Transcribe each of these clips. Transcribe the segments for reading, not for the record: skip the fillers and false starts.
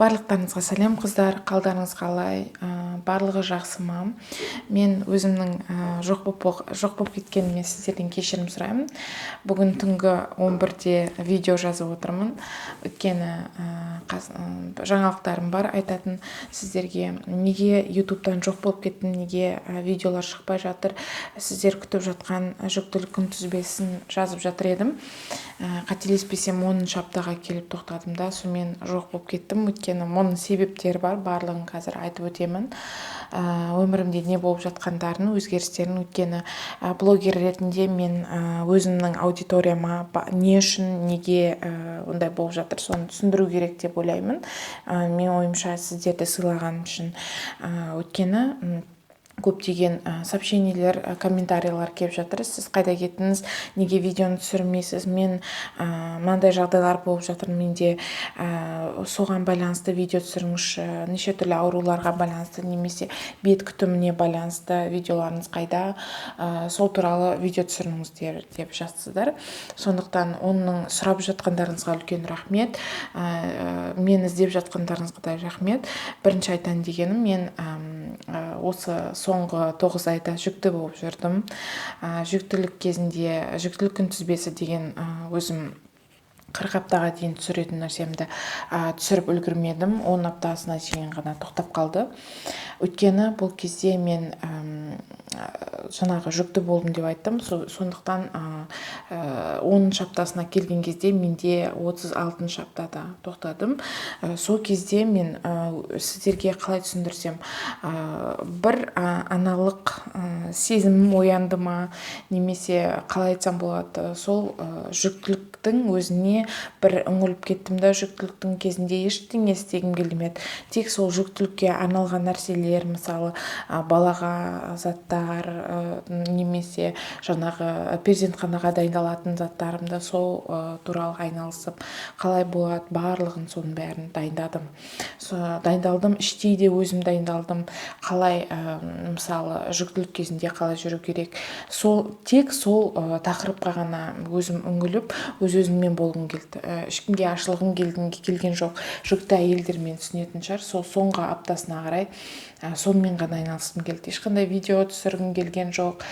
Барлықтарыңызға сәлем, қыздар! Қалдарыңыз қалай? Барлығы жақсы ма? Мен өзімнің жоқ болып кеткеніме сіздерден кешірім сұраймын. Бүгін түнгі 11-де видео жазып отырмын, өйткені жаңалықтарым бар айтатын сіздерге. Неге Ютубтан жоқ болып кеттім, неге видеолар шықпай жатыр? Сіздер күтіп жатқан жүктілік күнтізбесін жазып жатыр едім. Қателеспесем, 10-аптаға келіп тоқтадым да, сонымен жоқ болып кеттім. Өйткені мұның себептері бар, барлығын қазір айтып өтемін, өмірімде не болып жатқандарын, өзгерістерін. Өйткені блогер ретінде мен өзімнің аудиторияма не үшін, неге ондай болып жатыр, соны түсіндіру керек деп ойлаймын. Менің ойымша, сіздерді сыйлағаным үшін. Өйткені көптеген сообщениелер, комментарийлер келіп жатыр: «Сіз қайда кеттіңіз, неге видеоны түсірмейсіз?» Мен мынандай жағдайлар болып жатыр менде, соған байланысты видео түсіріңізші, неше түрлі ауруларға байланысты немесе бет күтіміне байланысты видеоларыңыз қайда, сол туралы видео түсіріңіздер деп жазсыздар. Сондықтан оның сұрап жатқандарыңызға үлкен рахмет, мені іздеп жатқандарыңызға да рахмет. Бірінші айтайын дегенім, мен осы соңғы 9 айда жүкті болып жүрдім. Жүктілік кезінде жүктілік күнтізбесі деген өзім 40 аптаға дейін түсіретін нәрсемді түсіріп үлгермедім, 10 аптасына дейін ғана тоқтап қалды. Өйткені бұл кезде мен жаңағы жүкті болдым деп айттым. Сондықтан 10-аптасына келген кезде менде 36-аптада тоқтадым. Сол кезде мен сіздерге қалай түсіндірсем, бір аналық сезімім оянды ма немесе қалай айтсам болады, сол жүктіліктің өзіне бір үңіліп кеттім да. Жүктіліктің кезінде ештеңе істегім келмеді, тек сол жүктілікке арналған нәрселер, мысалы, балаға заттар немесе жаңағы перзентханаға дайындалатын заттарымды, сол туралы айналысып, қалай болады, барлығын, соның бәрін дайындадым. Дайындалдым, іштей де өзім дайындалдым, қалай, мысалы, жүктілік кезінде қалай жүру керек. Сол тек сол тақырыпқа ғана өзім үңіліп, өз өзіммен болғым келді, ешкімге ашылғым келген жоқ. Жүкті әйелдер мені түсінетін шығар. Сол соңғы аптасына қарай сонымен ғана айналысқым келді, ешқандай видео түсіргім келген жоқ.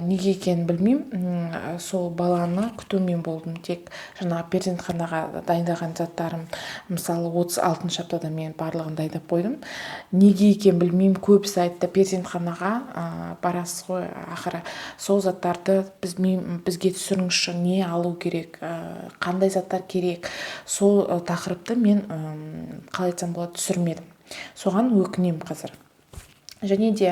Неге екенін білмеймін, сол баланы күтумен болдым. Тек жаңағы перзентханаға дайындаған заттарым, мысалы, 36-аптада мен барлығын дайындап қойдым. Неге екенін білмеймін, көбісі айтты: «Перзентханаға барасыз ғой ақыры, сол заттарды бізге түсіріңізші, не алу керек, қандай заттар керек?» Сол тақырыпты мен, қалай айтсам болады, түсірмедім, соған өкінемін қазір. Және де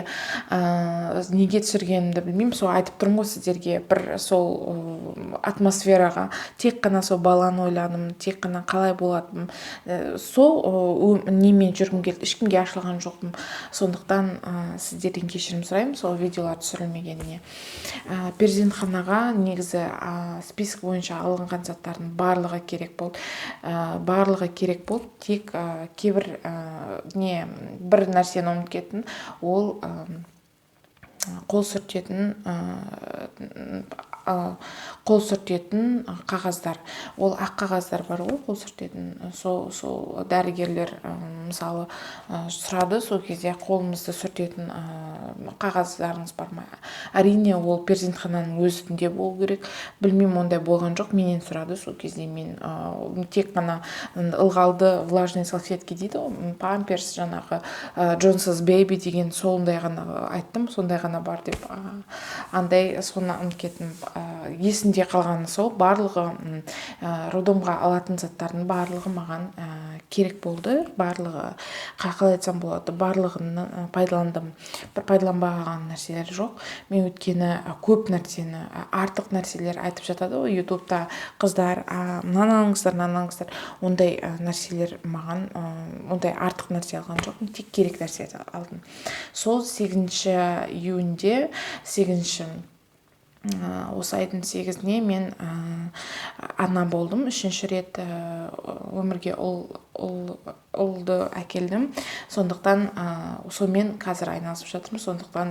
неге түсіргенімді білмеймін, сол айтып тұрмын ғой сіздерге, бір сол атмосфераға, тек қана сол баланы ойладым, тек қана қалай болатынын, сол немен жүргім келді, ешкімге ашылған жоқпын. Сондықтан сіздерден кешірім сұраймын сол видеолар түсірілмегеніне. Перзентханаға негізі список бойынша алынған заттардың барлығы керек болды, барлығы керек болды. Тек кейбір не, бір нәрсені ұмытып кеттім, ол қол сүртетін қағаздар. Ол ақ қағаздар бар ғой қол сүртетін. Сол дәрігерлер, мысалы, сұрады сол кезде: «Қолымызды сүртетін қағаздарыңыз бар ма?» Әрине, ол перзентхананың өзінде болу керек. Білмеймін, ондай болған жоқ, менен сұрады. Сол кезде мен тек қана ылғалды влажный салфетки дейді ғой, памперс, жаңағы Джонсонс Бэби деген, сондай ғана айттым, сондай ғана бар деп. Андай соны ұмытып кеттім. Есімде қалғаны сол, барлығы роддомға алатын заттардың барлығы маған керек болды. Барлығы, қалай айтсам болады, барлығын пайдаландым, бір пайдаланбаған нәрселер жоқ. Мен өйткені көп нәрсені, артық нәрселер айтып жатады ғой Ютубта қыздар: «Мынаны алыңыздар, мынаны алыңыздар». Ондай нәрселер маған, ондай артық нәрсе алған жоқпын, тек керек нәрселерді алдым. Сол 8 июньде, 8 Осы айдың 8-іне мен ана болдым. 3-ші рет өмірге ұлды әкелдім. Сондықтан сонымен қазір айналысып жатырмын. Сондықтан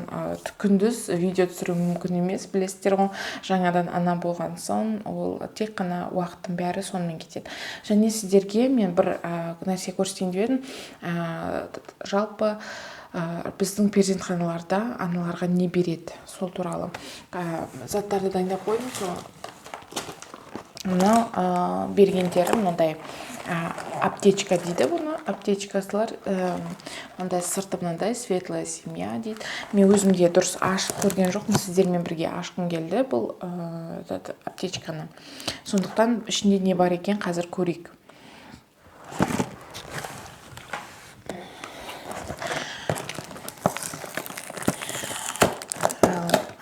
күндіз видео түсіру мүмкін емес, білесіздер ғой. Жаңадан ана болған соң ол тек қана уақыттың бәрі сонымен кетеді. Және сіздерге мен бір нәрсе көрсетейін деп едім. Жалпы біздің перзентханаларда аналарға не береді, сол туралы. Заттарды дайындап қойдым. Сол мынау бергендері мынандай аптечка дейді бұны. Аптечкасылар мынандай, сырты мынандай, светлая семья дейді. Мен өзім де дұрыс ашып көрген жоқпын, сіздермен бірге ашқым келді бұл аптечканы. Сондықтан ішінде не бар екен қазір көрейік.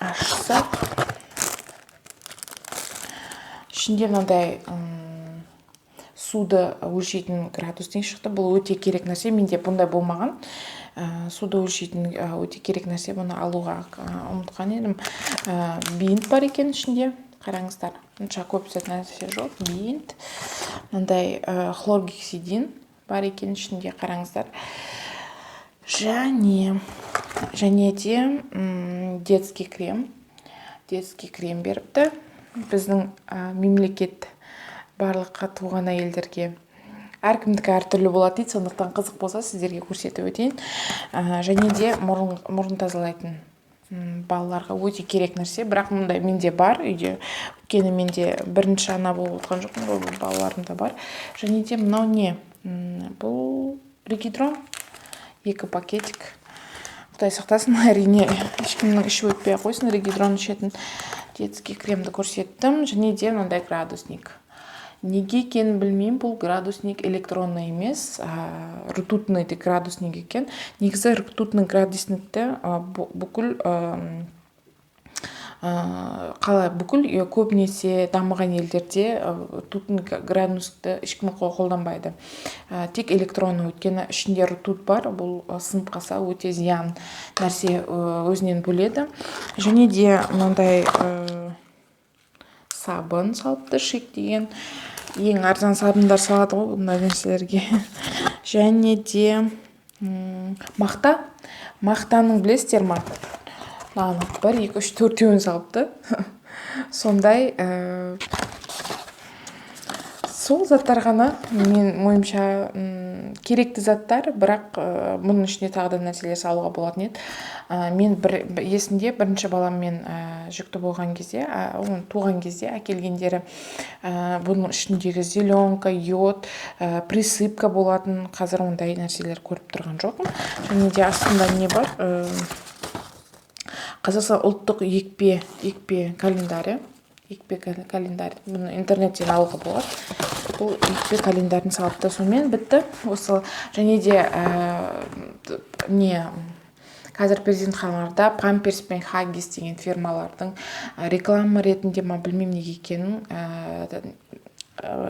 Ашсақ, ішінде мынандай суды өлшейтін градусник шықты. Бұл өте керек нәрсе, менде бұндай болмаған. Суды өлшейтін өте керек нәрсе, бұны алуға ұмытқан едім. Бинт бар екен ішінде, қараңыздар, онша көп нәрсе жоқ. Бинт, мынандай хлоргексидин бар екен ішінде, қараңыздар. Және де детский крем беріпті. Біздің мемлекет барлыққа туған әйелдерге әркімдікі әртүрлі болады дейді, сондықтан қызық болса сіздерге көрсетіп өтейін. Және де мұрын тазалайтын балаларға өте керек нәрсе, бірақ мұндай менде бар үйде, өйткені менде бірінші ана болып отқан жоқпын ғой, балаларым да бар. Және де мынау не? Бұл регидрон, 2 пакетик. Құдай сақтасын, әрине ешкімнің іші өтпей ақ қойсын регидрон ішетін. Детский кремді көрсеттім. Және де мынандай градусник. Неге екенін білмеймін, бұл градусник электронный емес, ртутный градусник екен. Негізі ртутный градусникті бүкіл қалай бүкіл көбінесе дамыған елдерде ртутный градусникті ешкім қолданбайды. Тек электронный, өйткені ішінде ртут бар, бұл сынып қалса өте зиян нәрсе өзінен бөледі. Және де мынандай сабын салыпты, шик деген. Ең арзан сабындар салады ғой бұндай нәрселерге. Және де мақта. Мақтаның білесіздер ма? Мынаны 1, 2, 3, 4-еуін салыпты. Сондай сол заттар ғана мен ойымша керекті заттар, бірақ бұның ішіне тағы да нәрселер салуға болатын еді. Мен есімде бірінші баламмен жүкті болған кезде, оның туған кезде әкелгендері бұның ішіндегі зеленка, йод, присыпка болатын. Қазір ондай нәрселер көріп тұрған жоқпын. Және де астында не бар? Қазақстан ұлттық екпе календарі. Екпе календарь. Бұны интернеттен алуға болады. Бұл екпе календарын салыпты. Сонымен бітті. Осы және де не қазір перзентханаларда Памперс пен Хаггис деген фирмалардың реклама ретінде ма білмеймін неге екенін,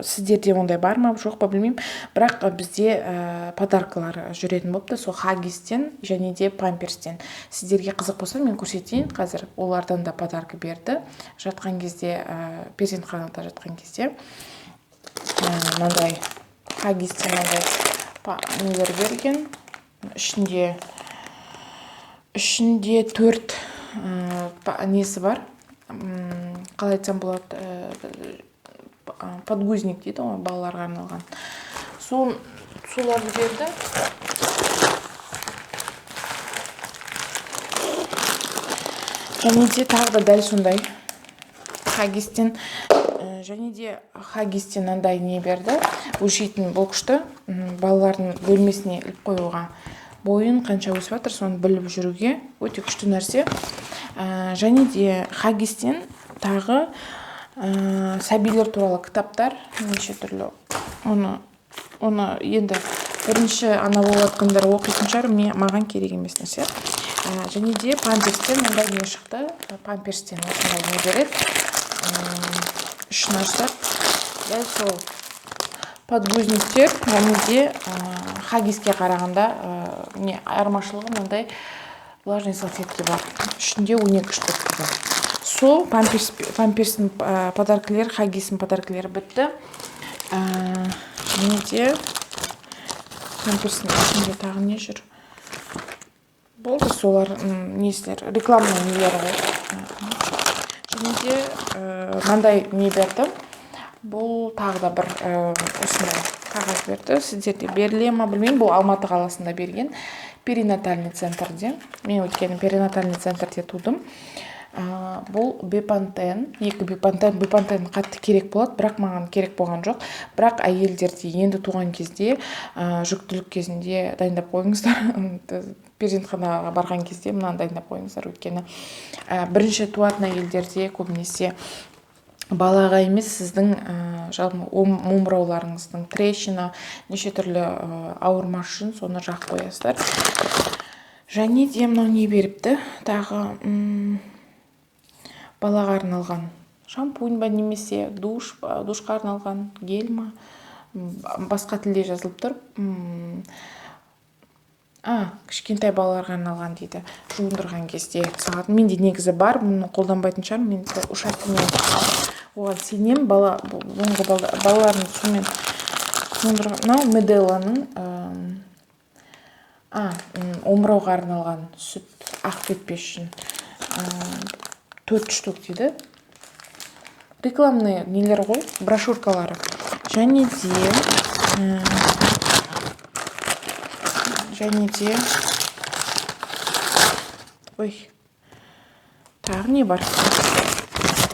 сіздерде ондай бар ма жоқ па білмеймін, бірақ бізде подаркалар жүретін болыпты сол Хаггистен және де Памперстен. Сіздерге қызық болса мен көрсетейін қазір, олардан да подарка берді жатқан кезде, перзентханада жатқан кезде мынандай Хаггистен мынандай нелер берген. Ішінде 4 несі бар, қалай айтсам болады, подгузник дейді ғой, балаларға арналған. Соларды берді. Және де тағы да дәл сондай Хаггистен, және де Хаггистен мынандай не берді, өлшейтін бұл күшті, балалардың бөлмесіне іліп қоюға, бойын қанша өсіп жатыр соны біліп жүруге өте күшті нәрсе. Және де Хаггистен тағы сәбилер туралы кітаптар неше түрлі. Оны енді бірінші ана болып жатқандар оқитын шығар, маған керек емес нәрсе. Және де Памперстен мындай не шықты. Памперстен осындай не береді. Ішін ашсақ, дәл сол подгузниктер. Және де Хаггиске қарағанда не айырмашылығы мынандай влажный салфетки бар. Ішінде 12 штук бар. Сол памперстің подаркілері, Хаггистің подаркілері бітті. Және де памперстің ішінде тағы не жүр? Болды, солар, несілер, рекламный нелері ғой. Және де мынандай не берді. Бұл тағы да бір осындай қағаз берді. Сіздерде беріле ма, білмеймін. Бұл Алматы қаласында берген, перинатальный центрде. Мен өйткені перинатальный центрде тудым. Бұл Бепантен, екі Бепантен. Бепантен қатты керек болады, бірақ маған керек болған жоқ. Бірақ әйелдерде енді туған кезде, жүктілік кезінде дайындап қойыңыздар. Перзентханаға барған кезде мынаны дайындап қойыңыздар, өйткені бірінші туатын әйелдерде көбінесе балаға емес, сіздің жалпы омырауларыңыздың трещина, неше түрлі ауырмас үшін соны жағып қоясыздар. Және де мынау не беріпті тағы? Балаға арналған шампунь ба немесе душ па, душқа арналған гель ма, басқа тілде жазылып тұр. Кішкентай балаларға арналған дейді, жуындырған кезде салатын. Менде негізі бар, бұны қолданбайтын шығармын. Мен ушастымен оған сенемін. Бала бұрынғы балаларын сумен жуындырған. Мынау Меделланың омырауға арналған сүт, ақ кетпес үшін, төрт штук дейді. Рекламный нелер ғой, брошюркалары. Және де, ой, тағы не бар?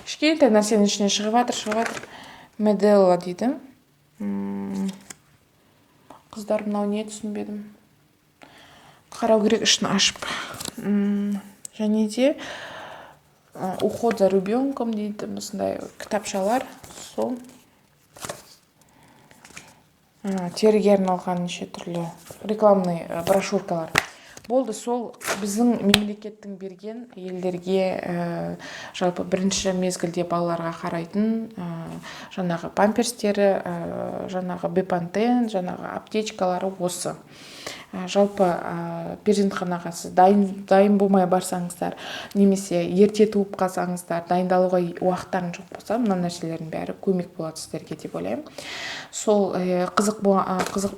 Кішкентай нәрсенің ішінен шығып жатыр, шығып жатыр. Меделла дейді. Қыздар, мынау не, түсінбедім, қарау керек ішін ашып. Және де «Уход за ребенком» дейді, осындай кітапшалар. Сол теріге арналған неше түрлі рекламный брошюркалар болды. Сол біздің мемлекеттің берген елдерге, жалпы бірінші мезгілде балаларға қарайтын жаңағы памперстері, жаңағы Бепантен, жаңағы аптечкалары осы. Жалпы перзентханаға сіз дайын болмай барсаңыздар немесе ерте туып қалсаңыздар, дайындалуға уақыттарың жоқ болса, мына нәрселердің бәрі көмек болады сіздерге деп ойлаймын. Сол қызық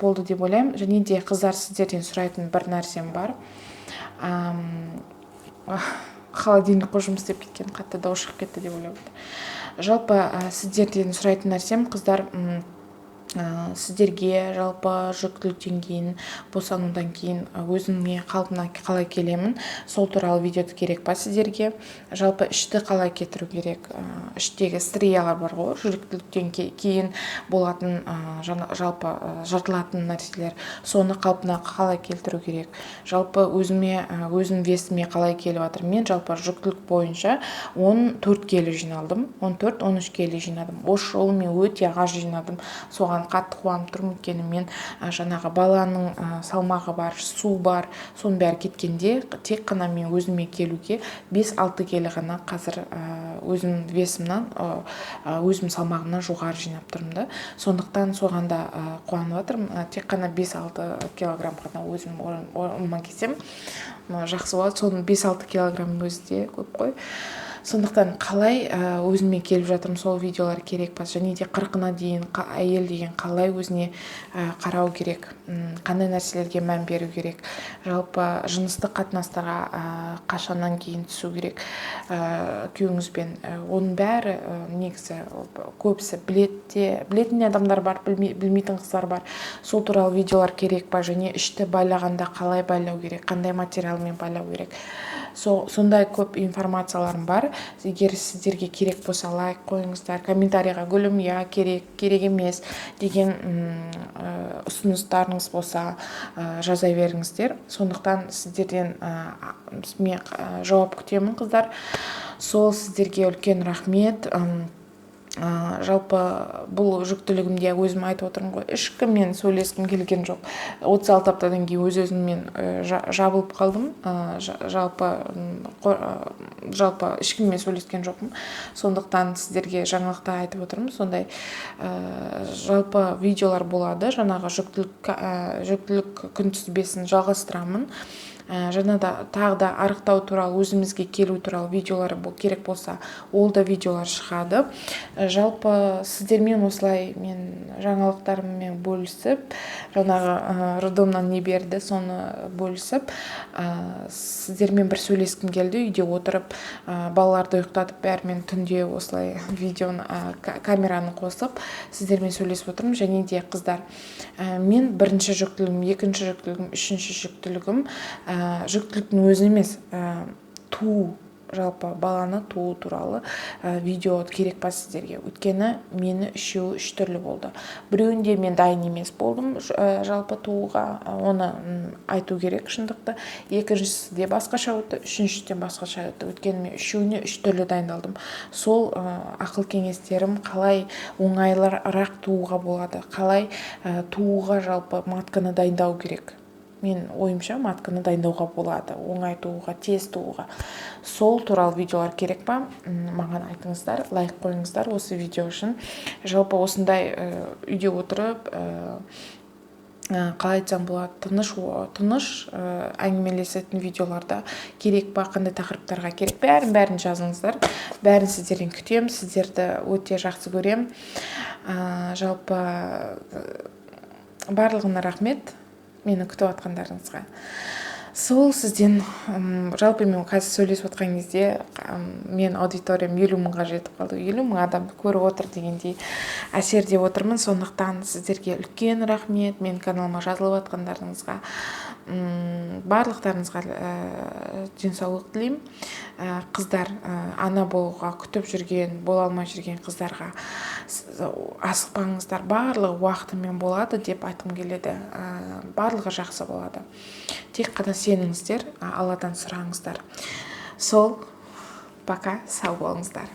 болды деп ойлаймын. Және де, қыздар, сіздерден сұрайтын бір нәрсем бар. Холодильник қой жұмыс істеп кеткен, қатты дауыс шығып кетті деп ойлап отыр. Жалпы сіздерден сұрайтын нәрсем, қыздар, сіздерге жалпы жүктіліктен кейін, босанудан кейін өзіме қалпына қалай келемін, сол туралы видео керек па сіздерге? Жалпы ішті қалай кетіру керек, іштегі стриялар бар ғой, жүктіліктен кейін болатын, жалпы жыртылатын нәрселер, соны қалпына қалай келтіру керек? Жалпы өзіме, өзім весіме қалай келіп жатырмын? Мен жалпы жүктілік бойынша 14 келі жиналдым, 14-13 келі жинадым. Осы жолы мен өте аз жинадым, соған қатты қуанып тұрмын, өйткені мен жаңағы баланың салмағы бар, су бар, соның бәрі кеткенде тек қана мен өзіме келуге 5-6 келі ғана қазір өзім весімнан, өзім салмағымнан жоғары жинап тұрмын да. Сондықтан соған да қуанып жатырмын. Тек қана 5-6 килограмм ғана өзім орныма келсем, жақсы болады. Соның 5-6 килограммның өзі де көп қой. Сондықтан қалай өзіме келіп жатырмын, сол видеолар керек па? Және де 40-ына дейін әйел деген қалай өзіне қарау керек, қандай нәрселерге мән беру керек, жалпы жыныстық қатынастарға қашаннан кейін түсу керек күйеуіңізбен, оның бәрі негізі көбісі біледі де, білетін адамдар бар, білмейтін қыздар бар. Сол туралы видеолар керек па? Және ішті байлағанда қалай байлау керек, қандай материалмен байлау керек, сондай көп информацияларым бар. Егер сіздерге керек болса, лайк қойыңыздар, комментарийға «Гүлім, иә, керек, керек емес» деген ұсыныстарыңыз болса, жаза беріңіздер. Сондықтан сіздерден мен жауап күтемін, қыздар. Сол сіздерге үлкен рахмет. Жалпы бұл жүктілігімде өзім айтып отырмын ғой, ешкіммен сөйлескім келген жоқ. 36 аптадан кейін өз өзіммен жабылып қалдым. Жалпы ешкіммен сөйлескен жоқпын. Сондықтан сіздерге жаңалықта айтып отырмын. Сондай жалпы видеолар болады, жаңағы жүктілік күнтізбесін жалғастырамын. Жаңа да тағы да арықтау туралы, өзімізге келу туралы видеолар керек болса, ол да видеолар шығады. Жалпы сіздермен осылай мен жаңалықтарыммен бөлісіп, жаңағы роддомнан не берді, соны бөлісіп, сіздермен бір сөйлескім келді. Үйде отырып, балаларды ұйықтатып, бәрімен түнде осылай видеоны, камераны қосып, сіздермен сөйлесіп отырмын. Және де, қыздар, мен бірінші жүктілігім, екінші жүктілігім, үшінші жүктілігім, жүктіліктің өзі емес, туу, жалпы баланы туу туралы видео керек па сіздерге? Өйткені мені үшеуі үш түрлі болды. Біреуінде мен дайын емес болдым жалпы тууға, оны айту керек шындықты. Екіншісі де басқаша өтті, үшіншісі де басқаша өтті. Өйткені мен үшеуіне үш түрлі дайындалдым. Сол ақыл кеңестерім, қалай оңайлырақ тууға болады, қалай тууға, жалпы матканы дайындау керек. Мен ойымша, матканы дайындауға болады оңай тууға, тез тууға. Сол туралы видеолар керек па, маған айтыңыздар, лайк қойыңыздар осы видео үшін. Жалпы осындай үйде отырып, қалай айтсам болады, тыныш тыныш әңгімелесетін видеоларда керек па, қандай тақырыптарға керек, бәрін бәрін жазыңыздар. Бәрін сіздерден күтемін. Сіздерді өте жақсы көремін. Жалпы барлығына рахмет мені күтіп жатқандарыңызға. Сол сізден жалпы мен қазір сөйлесіп отқан кезде мен аудиториям 50 мыңға жетіп қалды, 50 мың адам көріп отыр дегендей әсерде отырмын. Сондықтан сіздерге үлкен рахмет менің каналыма жазылып жатқандарыңызға. Барлықтарыңызға денсаулық тілеймін. Қыздар, ана болуға күтіп жүрген, бола алмай жүрген қыздарға асықпаңыздар, барлығы уақытымен болады деп айтқым келеді. Барлығы жақсы болады, тек қана сеніңіздер, Алладан сұраңыздар. Сол, пока, сау болыңыздар.